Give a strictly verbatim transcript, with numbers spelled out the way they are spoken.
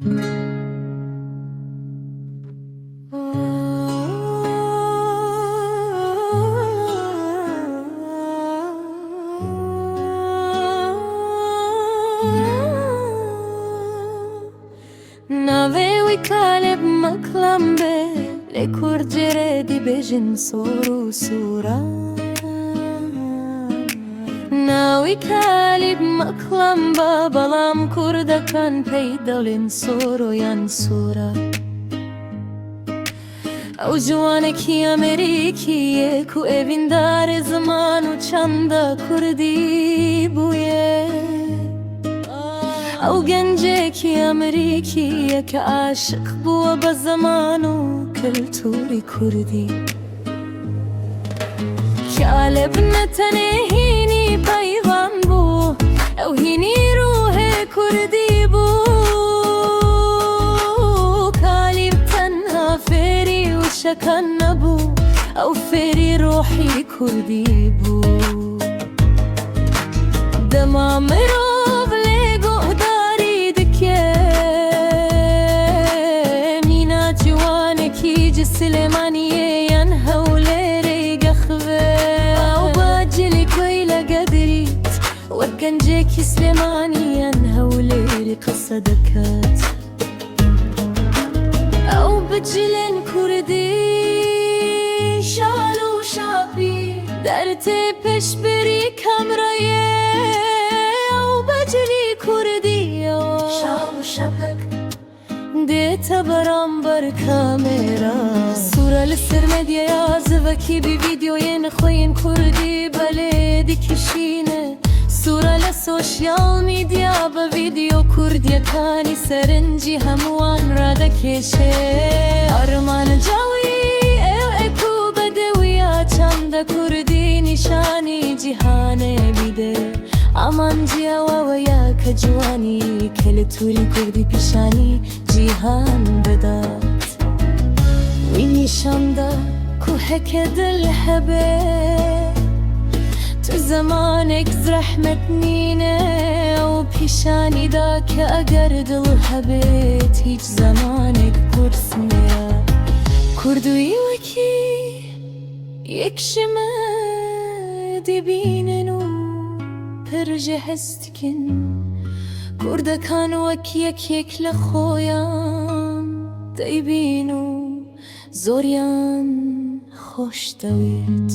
Navê wî Kalib Meklam be, lê Kurd jê re dibêjin Sor û Sûra. Navê wî Kalib Meklam be, belam Kurdekan pey delên Sor û yan Sûra. Ew ciwanekî Amerîkî ye ku evîndarê ziman û çanda Kurdî bûye. Ew gencekî Amerîkî ye ke aşiq bûye be ziman û kulturî Kurdî. Kalib ne tenê hînî peyvan bû, ew hînî ruhê Kurdî bû. Kalib tenha fêrî wişekan nebû, ew fêrî ruhî Kurdî bû. Dema mirov lê guhdarî dike, mîna ciwanekî ji Silêmaniyê yan Hewlêrê gexve. Ew bi cilî koyla gedrît, wek gencekî Silêmanî yan Hewlêrî qise diket. Ew bi cilên Kurdî, şal û şapî, dertê piştberî kamerayê. Ew bi cilî Kurdî, şal û şapik, dê te beramber kamera. Sûra li ser medyaya zivekî bi vîdyoyên xwe yên Kurdî belê dikişîne. Sûra li sosyal medya bi vîdyo Kurdiyekanî serinçê hemûyan radikêşe. Armanca wî ew e ku bedewiya çanda Kurdî nîşanî cîhanê bide. Amancî ew e ya ke ciwanî, kulturî Kurdî pîşanî cîhan bidat. Wî nîşan da ku heke dil hebe, tu zemanek zehmet nîne û pîşanî da ke eger dil hebe, hîç zemanek qurs niye. Kurdî wekî yek ji me dibînin û pir jê hez dikin. Kurdekan wek yek yek li xwe yan deybîn û zoriyan xweş dewît.